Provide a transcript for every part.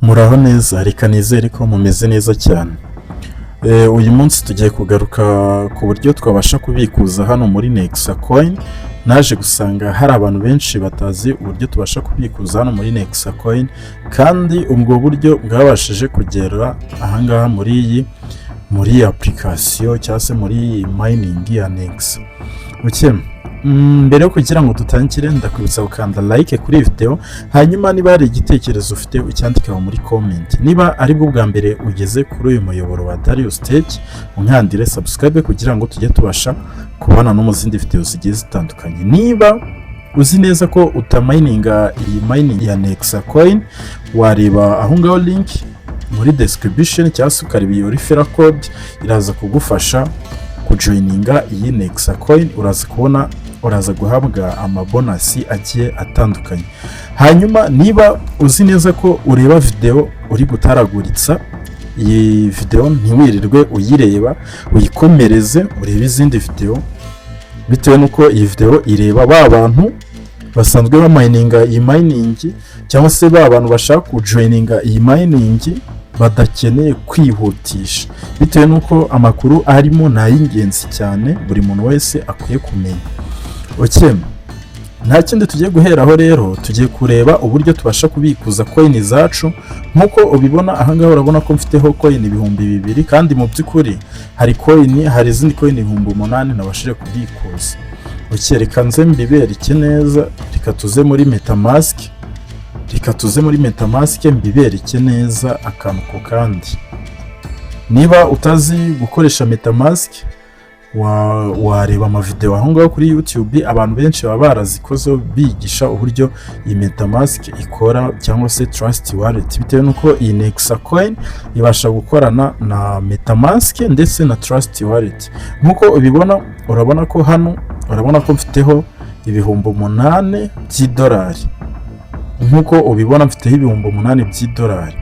Muraho neza, reka nizere ko mumeze neza cyane. Uyu munsi tugiye kugaruka ku buryo twabasha kubikuza hano muri Nexa Coin. Naje gusanga hari abantu benshi batazi uburyo tubasha kubikuza hano muri Nexa Coin, kandi ubwo buryo bwabashije kugera ahangaha muri iyi application cyangwa se muri iyi mining ya Nexa. Okay. Mbere yo kugira ngo dutangire, ndakwibutsa gukanda like kuri iyi video, hanyuma niba hari igitekerezo ufite ucyandike aho muri comment. Niba aribwo bwa mbere ugeze kuri uyu muyoboro wa Darius Tech, unkandire subscribe kugira ngo tujye tubasha kubana no mu zindi video zigiye zitandukanye. Niba uzi neza ko utamininga iyi mining ya Nexa Coin, wareba aho ngaho link muri description cyangwa se ukareba iyo referral code, iraza kugufasha kujoininga iyi Nexa Coin. Uraza kubona, uraza guhabwa amabonus agiye atandukanye. Hanyuma niba uzi neza ko ureba video uri gutaraguritsa, iyi video ntiwirirwe uyireba, uyikomereze urebe izindi video, bitewe n'uko iyi video ireba ba bantu basanzwe bamininga iyi mining cyangwa se ba bantu bashaka kujoininga iyi mining badakeneye kwihutisha, bitewe n'uko amakuru arimo ni ay'ingenzi cyane buri muntu wese akwiye kumenya. Okay. Nta kindi tugiye guheraho rero, tugiye kureba uburyo tubasha kubikuza coin zacu. Nk'uko ubibona ahangaha, urabona ko mfiteho coin 2000, kandi mu by'ukuri hari izindi coin 8000 nabashije kubikuza. Okay, reka nze mbibereke neza. Reka tuze muri MetaMask, reka tuze muri MetaMask mbibereke neza akantu ku kandi. Niba utazi gukoresha MetaMask, wareba amavideo aho ngaho kuri YouTube, abantu benshi baba barazikozeho bigisha uburyo iyi MetaMask ikora cyangwa se Trust Wallet, bitewe n'uko iyi Nexa Coin ibasha gukorana na MetaMask ndetse na Trust Wallet. Nk'uko ubibona, urabona ko hano urabona ko mfiteho 8000 by'idolari. Nk'uko ubibona, mfiteho 8000 by'idolari.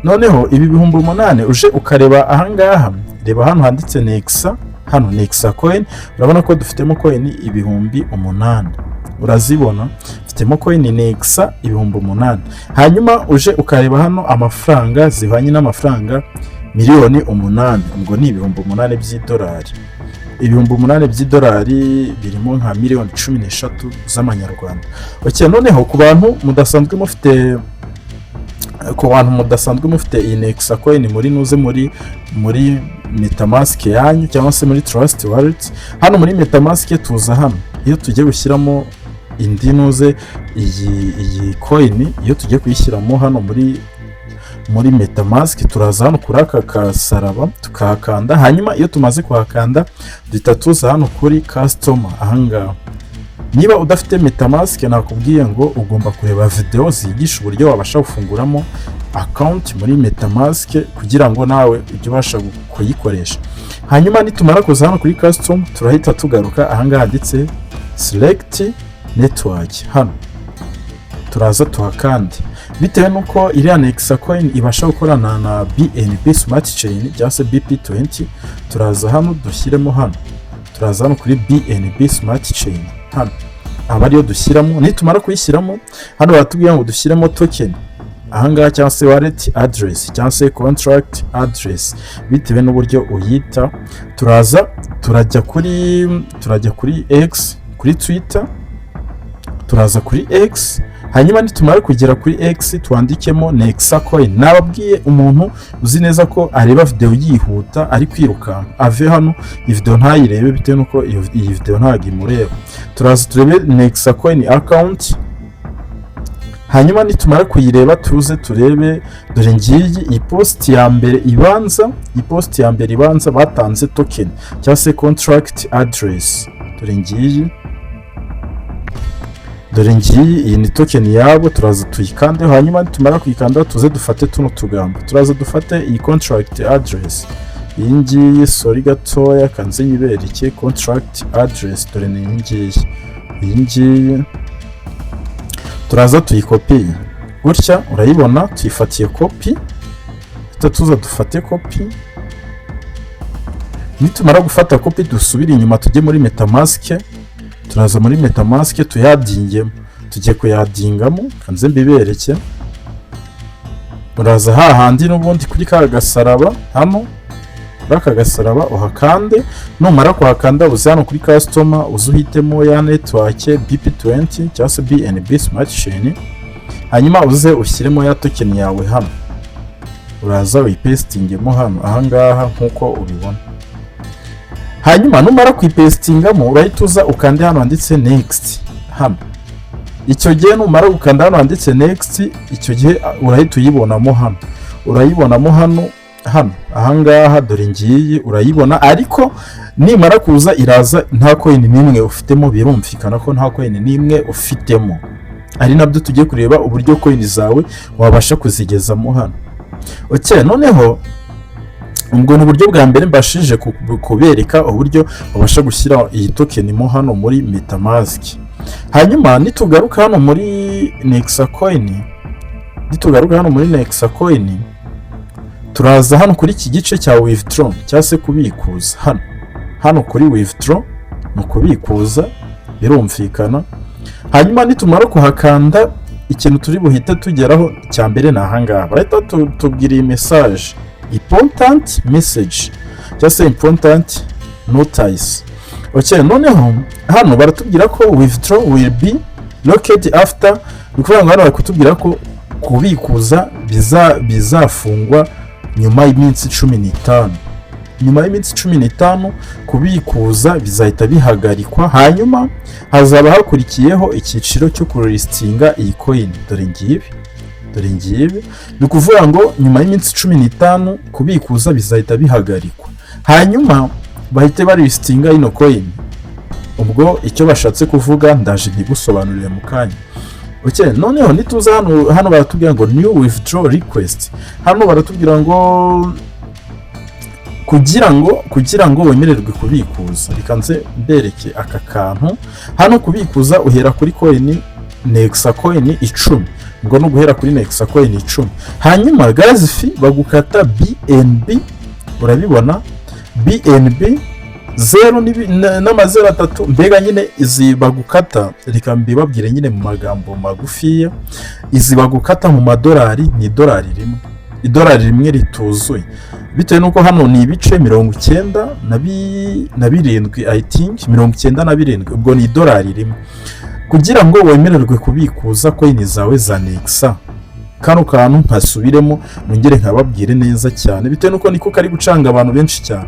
Noneho ibi 8000, uje ukareba ahangaha, reba hano handitse Nexa, hano Nexa Coin, urabona ko dufitemo coin 8000. Urazibona, mfitemo coin Nexa 8000. Hanyuma uje ukareba hano amafaranga zihwanye n'amafaranga miliyoni 8, ubwo ni 8000 by'idolari. 8000 by'idolari birimo nka miliyoni 13 z'amanyarwanda. Okay, noneho ku bantu mudasanzwe mufite iyi Nexa Coin muri nuze muri MetaMask yanyu cyangwa se muri Trust Wallet, hano muri MetaMask tuza hano, iyo tugiye gushyiramo indi nuze iyi coin, iyo tugiye kuyishyiramo hano muri MetaMask, turaza hano kuri aka kasaraba tukahakanda. Hanyuma iyo tumaze kuhakanda, duhita tuza hano kuri custom ahangaha. Niba udafite MetaMask, nakubwiye ngo ugomba kureba video zigisha uburyo wabasha gufunguramo account muri MetaMask kugira ngo nawe ujye ubasha kuyikoresha. Hanyuma nitumara kuza hano kuri custom, turahita tugaruka ahangaha handitse select network. Hano turaza tuhakande. Bitewe n'uko iriya Nexa Coin ibasha gukorana na BNB Smart Chain cyangwa se BEP20, turaza hano dushyiremo hano, turaza hano kuri BNB Smart Chain, hano aba ariyo dushyiramo. Nitumara kuyishyiramo, hano baratubwira ngo dushyiremo token ahangaha cyangwa se wallet address cyangwa se contract address, bitewe n'uburyo uyita. Turaza turajya kuri X, kuri Twitter, turaza kuri X. Hanyuma nitumara kugera kuri X, twandikemo Nexa Coin. Nababwiye, umuntu uzi neza ko areba video yihuta, ari kwirukanka, ave hano, iyi video ntayirebe, bitewe n'uko iyi video ntabwo imureba. Turaza turebe Nexa Coin account. Hanyuma nitumara kuyireba, tuze turebe, dore ngiyi iyi post ya mbere ibanza. Iyi post ya mbere ibanza batanze token cyangwa se contract address, dore ngiyi, dore ngiyi. Iyi ni token yabo, turaza tuyikandeho. Hanyuma nitumara kuyikandaho, tuze dufate tuno tugambo, turaza dufate iyi contract address, iyi ngiyi. Sorry gatoya, kanze nyibereke. Contract address, dore ni iyi ngiyi. Iyi ngiyi turaza tuyikopiye gutya, urayibona, tuyifatiye copy. Tuza dufate copy. Nitumara gufata copy, dusubire inyuma tujye muri MetaMask. Turaza muri MetaMask tuyaddingemo, tugiye kuyaddingamo, kanze mbibereke. Uraza hahandi n'ubundi kuri ka gasaraba hano, kuri aka gasaraba uhakande. Numara kuhakanda, uze hano kuri custom, uze uhitemo ya network BEP20 cyangwa se BNB Smart Chain, hanyuma uze ushyiremo ya token yawe hano. Uraza uyipastingemo hano ahangaha nk'uko ubibona. Hanyuma numara kuyipastingamo, urahita uza ukande hano handitse "next" hano. Icyo gihe numara gukanda hano handitse "next", icyo gihe urahita uyibonamo hano, urayibonamo hano ahangaha. Dore ngiyi, urayibona. Ariko nimara kuza, iraza nta coin n'imwe ufitemo. Birumvikana ko nta coin n'imwe ufitemo, ari nabyo tugiye kureba, uburyo coin zawe wabasha kuzigezamo hano. Okay, noneho ubwo ni uburyo bwa mbere mbashije kubereka uburyo wabasha gushyira iyi token mo hano muri MetaMask. Hanyuma nitugaruka hano muri Nexacoin, nitugaruka hano muri Nexacoin, turaza hano kuri iki gice cya withdraw cyangwa se kubikuza. Hano kuri withdraw ni ukubikuza, birumvikana. Hanyuma nitumara kuhakanda, ikintu turi buhite tugeraho cya mbere ni ahangaha barahita tubwira iyi message, important message cyangwa se important notice. Okay, noneho hano baratubwira ko withdraw will be locked after, ni ukuvuga ngo hano bari kutubwira ko kubikuza bizafungwa nyuma y'iminsi 15. Nyuma y'iminsi 15 kubikuza bizahita bihagarikwa, hanyuma hazaba hakurikiyeho icyiciro cyo kulistinga iyi coin. Dore ngibi, dore ngibi. Ni ukuvuga ngo nyuma y'iminsi 15 kubikuza bizahita bihagarikwa, hanyuma bahite balistinga ino coin. Ubwo icyo bashatse kuvuga ndaje ntigusobanurire mu kanya. Okay, noneho nituza hano, baratubwira ngo new withdraw request. Hano baratubwira ngo kugira ngo wemererwe kubikuza, reka nze mbereke aka kantu hano. Kubikuza uhera kuri coin Nexa coin 10, ngo no guhera kuri Nexa coin 10. Hanyuma gas fee bagukata BNB, urabibona, BNB zeru n'amazeru atatu. Mbega nyine izi bagukata, reka mbibabwire nyine mu magambo magufiya, izi bagukata mu madolari ni idolari rimwe, idolari rimwe rituzuye, bitewe n'uko hano ni ibice 97, I think 97. Ubwo ni idolari rimwe kugira ngo wemererwe kubikuza coin zawe za Nexa. Kano kantu nkasubiremo, nongere nkababwire neza cyane, bitewe n'uko niko kari gucanga abantu benshi cyane.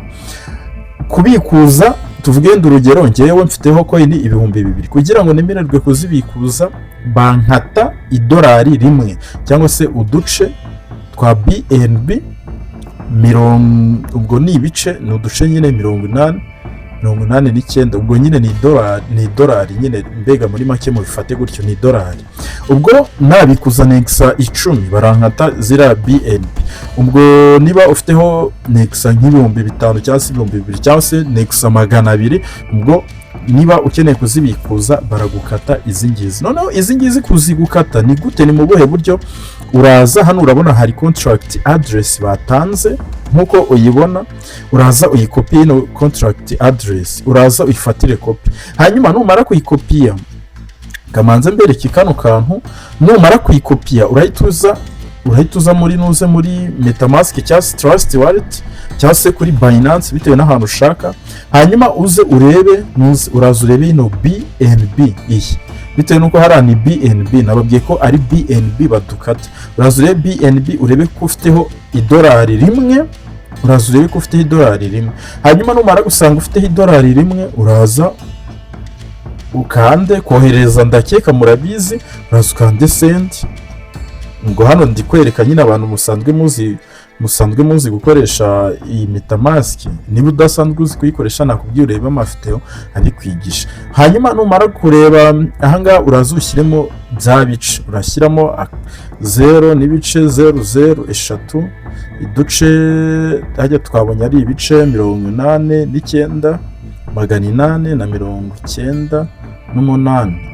Kubikuza, tuvuge wenda urugero, ngewe mfiteho coin 2000, kugira ngo nemererwe kuzibikuza bankata idolari rimwe cyangwa se uduce twa BNB mirongo, ubwo ni ibice, ni uduce nyine 80, 89. Ubwo nyine ni idolari, ni idolari nyine. Mbega muri make mubifate gutyo, ni idolari. Ubwo nabikuza Nexa 10, barankata ziriya BNB. Ubwo niba ufiteho Nexa nk'5000 cyangwa se 2000 cyangwa se Nexa 200, ubwo niba ukeneye kuzibikuza baragukata izi ngizi. Noneho izi ngizi kuzigukata ni gute, ni mu buhe buryo? Uraza hano, urabona hari contract address batanze nk'uko uyibona. Uraza uyikopiye ino contract address, uraza uyifatire kopi. Hanyuma numara kuyikopiya, kamanze mbereke kano kantu, numara kuyikopiya urahita uza muri nuze muri MetaMask cyangwa se Trust Wallet cyangwa se kuri Binance, bitewe n'ahantu ushaka. Hanyuma uze urebe nuze, uraza urebe ino BNB iyi, bitewe n'uko hariya ni BNB, nababwiye ko ari BNB badukata. Uraza urebe BNB, urebe ko ufiteho idolari rimwe. Uraza urebe ko ufiteho idolari rimwe. Hanyuma numara gusanga ufiteho idolari rimwe, uraza ukande kohereza. Ndakeka murabizi, uraza ukande send. Ngo hano ndi kwereka nyine abantu musanzwe muzi gukoresha iyi MetaMask. Niba udasanzwe uzi kuyikoresha, nakubwiye urebe amavideo abikwigisha. Hanyuma numara kureba ahangaha, uraza ushyiremo bya bice, urashyiramo 0.003, uduce hajya twabonye ari ibice 89 898.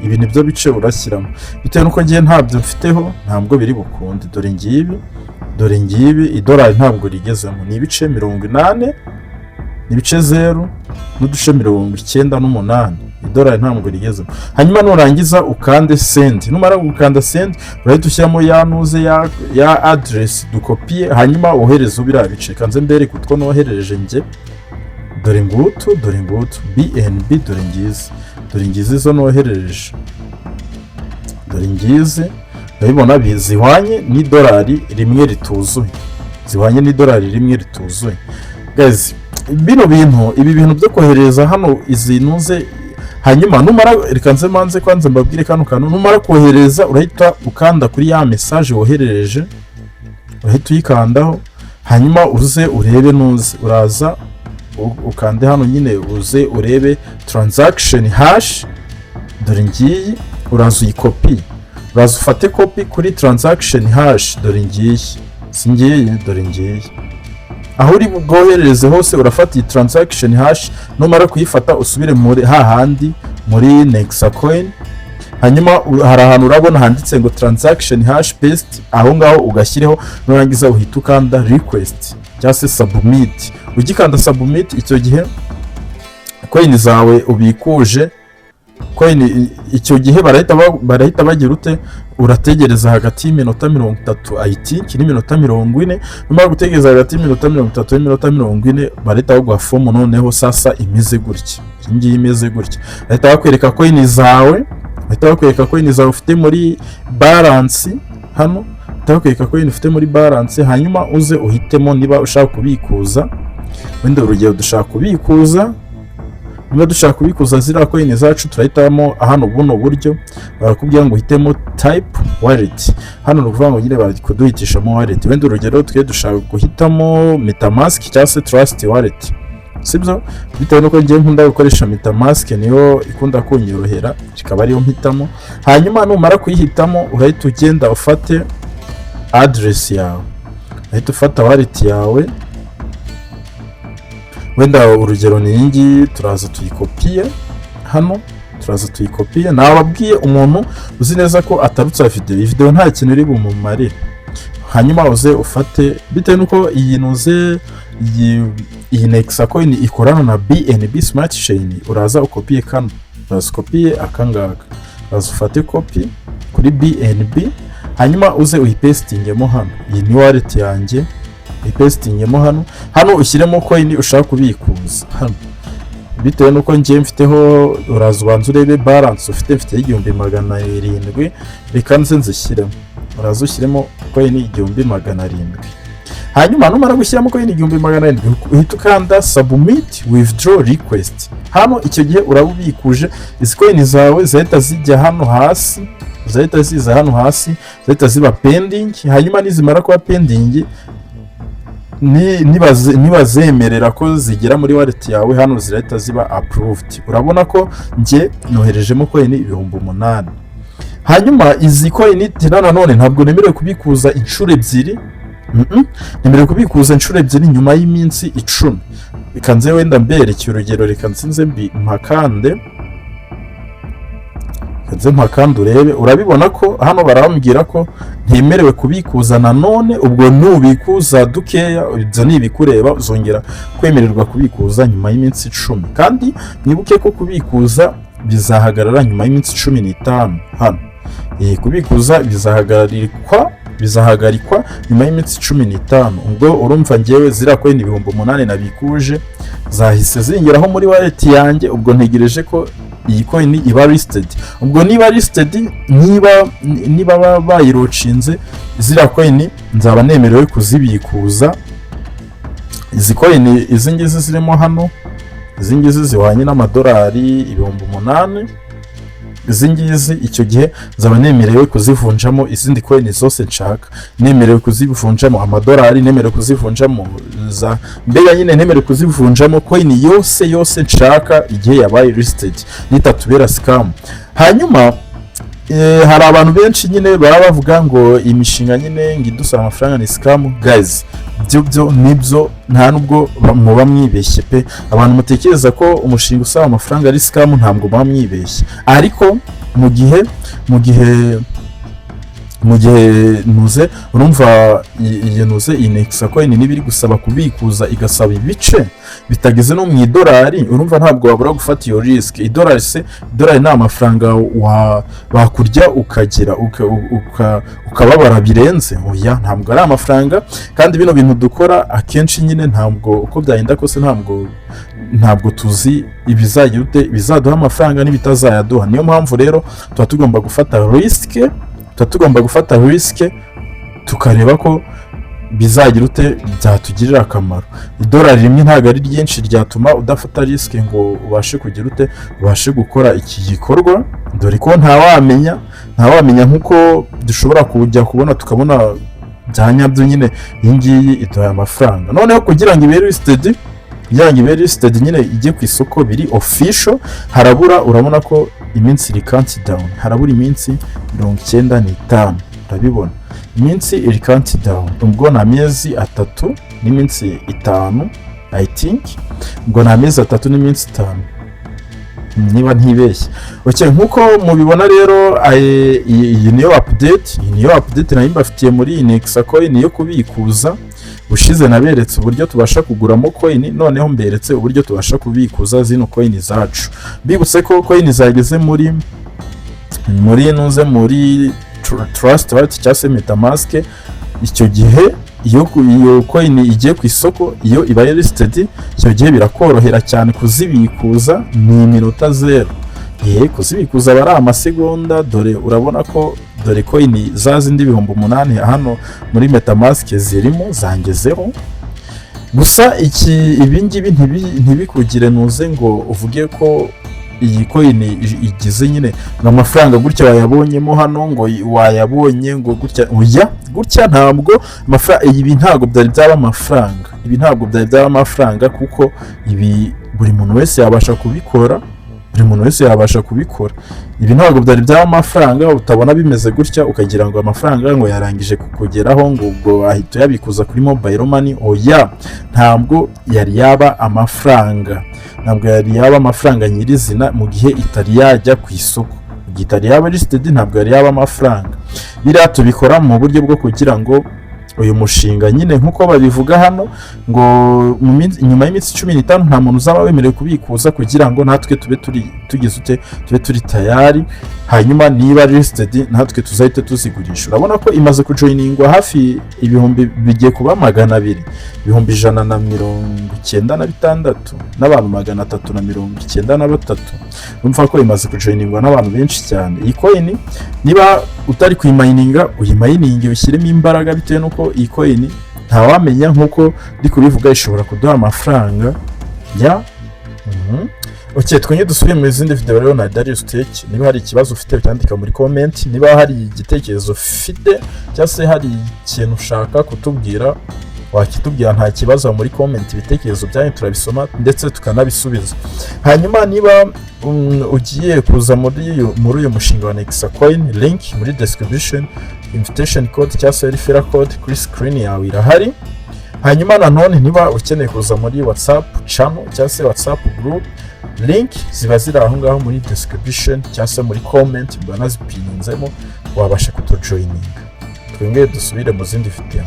Ibi ni byo bice urashyiramo. Bitewe n'uko ngiye ntabyo mfiteho, ntabwo biri bukunde. Dore ngibi, dore ngibi, idolari ntabwo rigezemo, ni ibice 80. n'ibice zeru n'uduce 98, idolari ntabwo rigezemo. Hanyuma nurangiza ukande send. Numara gukanda send, urahita ushyiramo ya nuze ya address dukopiye, hanyuma wohereze biriya bice. Kanze mbereke utwo noherereje njye. Dore ngutu, dore ngutu BNB, dore ngizi, dore ngizi izo noherereje, dore ngizi. Urabibona, zihwanye n'idolari rimwe rituzuye, zihwanye n'idolari rimwe rituzuye. Guys, bino bintu, ibi bintu byo kohereza hano izi nuze, hanyuma numara, reka nze manze kwanza mbabwire kano kantu. Numara kohereza, urahita ukanda kuri ya message woherereje, urahita uyikandaho, hanyuma uze urebe nuze, uraza ukande hano nyine, uze urebe transaction hash. Dore ngiyi, uraza uyikopi, uraza ufate copy kuri transaction hash. Dore ngiyi, si ngiyi? Dore ngiyi. Aho uri bwoherereze hose, urafata iyi transaction hash. Numara kuyifata, usubire muri hahandi muri Nexacoin. Hanyuma hari ahantu urabona handitse ngo "transaction hash paste", aho ngaho ugashyireho. Nurangiza uhita ukanda request cyangwa se submit. Ugikanda submit, icyo gihe coin zawe ubikuje coin icyo gihe barahita bagira ute? Urategereza hagati y'iminota 30, I think, n'iminota 40. Numara gutegereza hagati y'iminota 30 n'iminota 40, barahita baguha fomu. Noneho sasa imeze gutya, iyi ngiyi imeze gutya. Bahita bakwereka coin zawe, bahita bakwereka coin zawe ufite muri balance hano, bahita bakwereka coin ufite muri balance. Hanyuma uze uhitemo niba ushaka kubikuza. Wenda urugero dushaka kubikuza, niba dushaka kubikuza ziriya coin zacu, turahitamo hano buno buryo. Barakubwira ngo uhitemo type wallet. Hano ni ukuvuga ngo nyine bari kuduhitishamo wallet. Wenda urugero twe dushaka guhitamo MetaMask cyangwa se Trust Wallet, sibyo? Bitewe n'uko ngiye nkunda gukoresha MetaMask, niyo ikunda kunyorohera, ikaba ariyo mpitamo. Hanyuma numara kuyihitamo, urahita ugenda ufate address yawe, urahita ufata wallet yawe. Wenda urugero ni iyi ngiyi, turaza tuyikopiye hano, turaza tuyikopiye. Nababwiye, umuntu uzi neza ko atarutsa video, iyi video nta kintu iri bumumarire. Hanyuma uze ufate, bitewe n'uko iyi nuze, iyi Nexacoin ikorana na BNB Smart Chain, uraza ukopiye kano, uraza ukopiye akangaka, uraza ufate copy kuri BNB, hanyuma uze uyipesitingemo hano. Iyi ni wallet yanjye, uyipesitingemo hano. Hano ushyiremo coin ushaka kubikuza hano. Bitewe n'uko ngiye mfiteho, uraza ubanza urebe balance ufite. Mfite 1700, reka nze nzishyiremo. Uraza ushyiremo coin 1700. Hanyuma numara gushyiramo coin 1700, uhita ukanda submit withdraw request hano. Icyo gihe uraba ubikuje. Izi coin zawe zahita zijya hano hasi, zahita ziza hano hasi, zahita ziba pending. Hanyuma nizimara kuba pending, nibazemerera ko zigera muri wallet yawe hano, zirahita ziba approved. Urabona ko njye noherejemo coin 8000. Hanyuma izi coin tena nanone ntabwo nemerewe kubikuza inshuro ebyiri. Nemerewe kubikuza inshuro ebyiri nyuma y'iminsi 10. Reka nze wenda mbereke urugero, reka nsinze mbi mpakande, reka nze mpakande urebe. Urabibona ko hano barambwira ko ntemerewe kubikuza nanone. Ubwo nubikuza dukeya, ibyo ni ibikureba, uzongera kwemererwa kubikuza nyuma y'iminsi 10. Kandi mwibuke ko kubikuza bizahagarara nyuma y'iminsi 15 hano. Kubikuza bizahagarikwa nyuma y'iminsi 15. Ubwo urumva ngewe ziriya coin 8000 nabikuje zahise zingeraho muri wallet yanjye. Ubwo ntegereje ko iyi coin iba listed. Ubwo niba listed, niba bayilaunchinze, ziriya coin nzaba nemerewe kuzibikuza. Izi coin, izi ngizi zirimo hano, izi ngizi zihwanye n'amadolari 8000. Izi ngizi icyo gihe nzaba nemerewe kuzivunjamo izindi coin zose nshaka, nemerewe kuzivunjamo amadolari, nemerewe kuzivunjamo za mbega nyine nemerewe kuzivunjamo coin yose yose nshaka igihe yabaye listed, nitatubera scam. Hanyuma hari abantu benshi nyine baba bavuga ngo imishinga nyine ngo idusaba amafaranga ni scam. Guys, byo nibyo, nta nubwo muba mwibeshye pe. Abantu mutekereza ko umushinga usaba amafaranga ari scam, ntabwo muba mwibeshye. Ariko mu gihe Mu gihe ntuze urumva iyi ntuze, iyi Nexa coin niba iri gusaba kubikuza, igasaba ibice bitageze no mu idolari, urumva ntabwo wabura gufata iyo risk. Idolari se, idolari ni amafaranga wa bakurya ukagira ukababara birenze? Oya, ntabwo ari amafaranga. Kandi bino bintu dukora akenshi nyine, ntabwo uko byagenda kose, ntabwo tuzi ibizagira ute, ibizaduha amafaranga n'ibitazayaduha. Niyo mpamvu rero tuba tugomba gufata risk, tukareba ko bizagira ute, byatugirira akamaro. Idolari rimwe ntabwo ari ryinshi ryatuma udafata risk ngo ubashe kugira ute, ubashe gukora iki gikorwa, dore ko ntawamenya nk'uko dushobora kujya kubona tukabona bya nyabyo nyine iyi ngiyi iduhaye amafaranga. Noneho kugira ngo ibe listed nyine, ijye ku isoko biri official, harabura, urabona ko iminsi iri countdown, harabura iminsi 95. Urabibona, iminsi iri countdown, ubwo ni amezi 3 n'iminsi 5, I think. Ubwo ni amezi 3 n'iminsi 5 niba ntibeshye. Okay, nk'uko mubibona rero, iyi niyo update nari mbafitiye muri iyi Nexa coin yo kubikuza. Ushize naberetse uburyo tubasha kuguramo coin, noneho mberetse uburyo tubasha kubikuza zino coin zacu. Mbibutse ko coin zageze muri nuze, muri Trust Wallet cyangwa se MetaMask, icyo gihe iyo coin igiye ku isoko, iyo ibaye listed, icyo gihe birakorohera cyane kuzibikuza, ni iminota zero. Kuzibikuza aba ari amasegonda. Dore urabona ko, dore coin za zindi 8000 hano muri MetaMask zirimo zangezeho. Gusa iki, ibi ngibi ntibikugire nuze ngo uvuge ko iyi coin igize nyine ngo amafaranga gutya wayabonyemo hano, ngo wayabonye ngo gutya. Oya, gutya ntabwo amafaranga, ibi ntabwo byari byaba amafaranga, ibi ntabwo byari byaba amafaranga, kuko ibi buri muntu wese yabasha kubikora, buri muntu wese yabasha kubikora. Ibi ntabwo byari byaba amafaranga. Utabona bimeze gutya ukagira ngo amafaranga ngo yarangije kukugeraho, ngo ubwo ahita uyabikuza kuri mobile money. Oya, ntabwo yari yaba amafaranga, ntabwo yari yaba amafaranga nyirizina mu gihe itari yajya ku isoko, mu gihe itari yaba listed, ntabwo yari yaba amafaranga. Biriya tubikora mu buryo bwo kugira ngo uyu mushinga nyine, nk'uko babivuga hano, ngo nyuma y'iminsi 15 nta muntu uzaba wemerewe kubikuza, kugira ngo natwe tube turi tugize ute, tube turi tayari, hanyuma niba listed natwe tuzahite tuzigurisha. Urabona ko imaze kujoiningwa hafi ibihumbi bigiye kuba 200, 196,000 n'abantu 393. Urumva ko imaze kujoiningwa n'abantu benshi cyane. Iyi coin niba utari kuyimininga, uyimininge, ushyiremo imbaraga, bitewe n'uko iyi coin ntawamenya, nk'uko ndi kubivuga, ishobora kuduha amafaranga ya. Ok, twongere dusubire mu zindi video rero na Darius Tech. Niba hari ikibazo ufite, byandika muri comment. Niba hari igitekerezo ufite cyangwa se hari ikintu ushaka kutubwira, wakitubwira nta kibazo muri comment. Ibitekerezo byanyu turabisoma ndetse tukanabisubiza. Hanyuma niba ugiye kuza muri uyu mushinga wa Nexa coin, link muri description, invitation code cyangwa se referral code kuri screen yawe irahari. Hanyuma nanone niba ukeneye kuza muri WhatsApp channel cyangwa se WhatsApp group, link ziba ziri aho ngaho muri description cyangwa se muri comment, mba nazipininzemo, wabasha kutujoininga. Twongere dusubire mu zindi video.